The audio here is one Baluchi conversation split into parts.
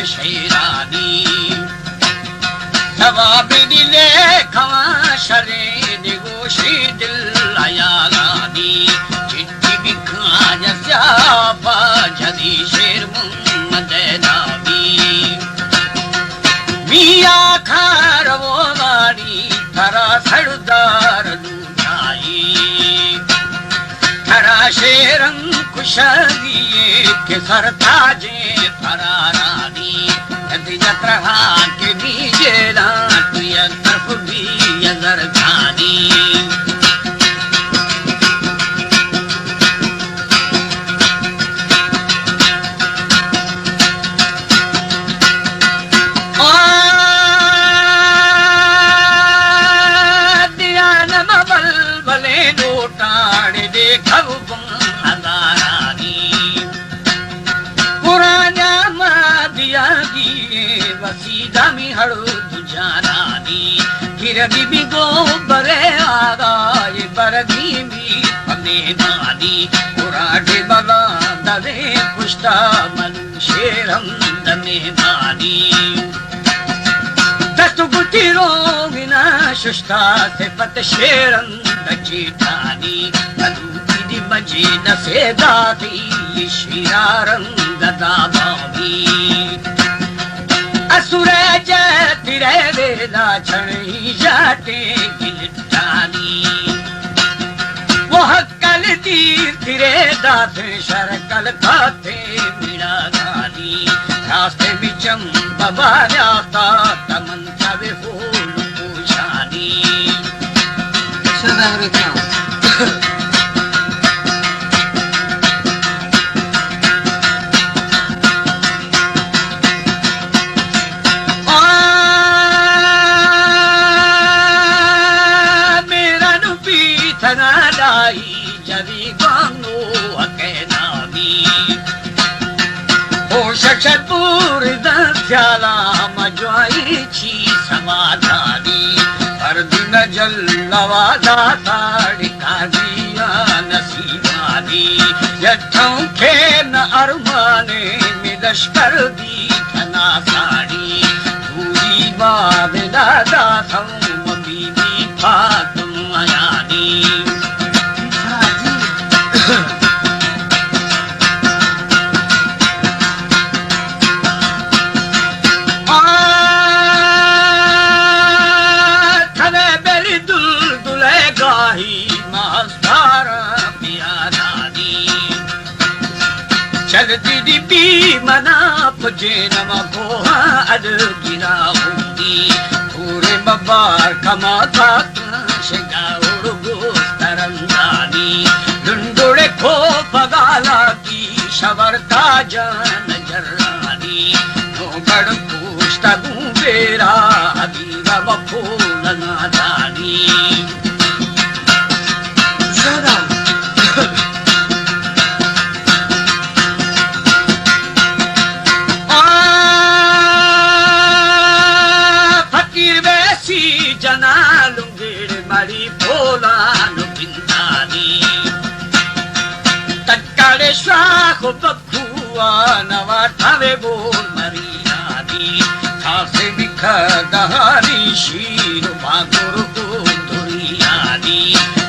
شیرانی، ثواب دل کواں شریں نگوشیں دل حیالانی، چٹی بکھاں جسیا پا جدی شیر محمد نامی۔ میا کھار وہ ماری ترا سردار لوٹائی، ترا شیرن کشگی کہ سرتاجیں فرارانی، نتیجہ ترہا کہ بی جیلاں تو یک طرف بی زردانی۔ آ دیان مبل بلے نوٹاڑ دیکھو بن ہزارانی۔ پرانا ما دیا گیرے وسیدہ می ہڑو دو جانانی۔ گرگی بی گو برے آگا، یہ برگی بی پمیدانی۔ پراٹے بلا دوے پشتا ملو شیرم دمیدانی۔ دست گتی رو بنا ششتا صفت شیرم دچیٹانی۔ ملو دی مجید سے داتی شیرارم ددا باوی۔ اسورے جے تیرے ویلا چھڑی جاتے گلٹانی۔ وہ حق کل تیر تیرے دات شر کل کاتے میڑا دانی۔ راستے بچم ببا ریاتا تمن چاوے پھول پوشانی۔ شاہ رحمان خان۔ آ، میرا نو پیتنا لائی جوی بانو اکے نامی۔ ہوش چتور دن خیالا مجوائی چی سمادانی۔ ہر دن جل لوادا تاڑی قاضیاں نصیبانی۔ یتھوں کھین ارمانے می لشکر بیت نا ساڑی۔ دوری بابلا داتھوں بی بی فاطمہ یانی۔ آ، تھنے بلی دل دلے گاہی ماستار پیارانی۔ چلتی دی بی منا پجینم کوہاں اڈ گراؤنی۔ پورے مبار کما تاک شگاؤڑ گوسترندانی۔ لنڈوڑے کو پگالا کی شور تاجان جرانی۔ نو گڑ پوشتا گوں بیرا حبیبا بپول نادانی۔ زیادہ۔ آ، فقیر ویسی جنا لنگڑ مڑی پولان بندانی۔ تکڑ شاخ بکھوان وارتاوے بول مریانی۔ خاص بکھا دہانی شیر باگر کو دریانی۔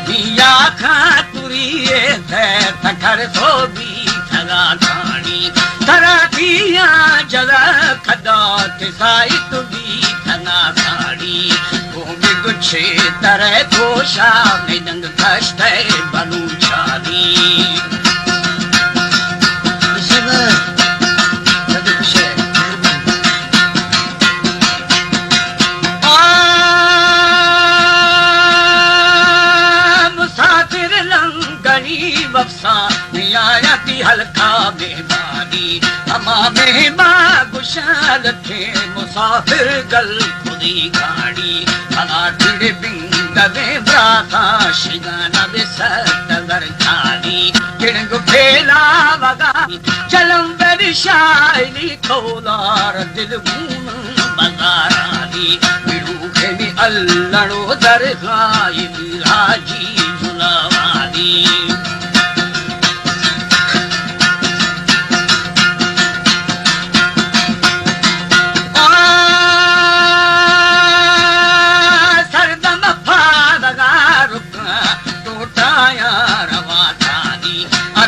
میا کھا توری تے تکھر سو بی تھگا کھانی۔ ترا دیاں جلا کھدا کسائی تو بی تھنا ساڑی۔ قوم گچھے ترے دوشا میں دنگ کشتے بلوچانی۔ آ، مسافر لنگنی وپسا، نیایتی ہلکا مہمانی۔ ہما مہما گشال تھے مسافر گل خودی گاڑی۔ ہلا ٹڑ بندگیں براتا شگانا بے سر زرکانی۔ گڑنگ پھیلا وگا چلم بری شاعری کولار دل گون بازارانی۔ بڑوکے می الڑو درگاہی راجی جلاوانی۔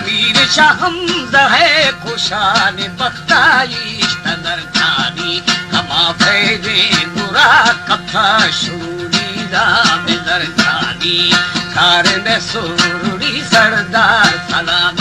پیر شاہ حمزہ ہے کشان بختائیش تنر جانی، کما پھیریں گرا کپتا شوری را بزر جانی، کار نہ سوری سردار سلام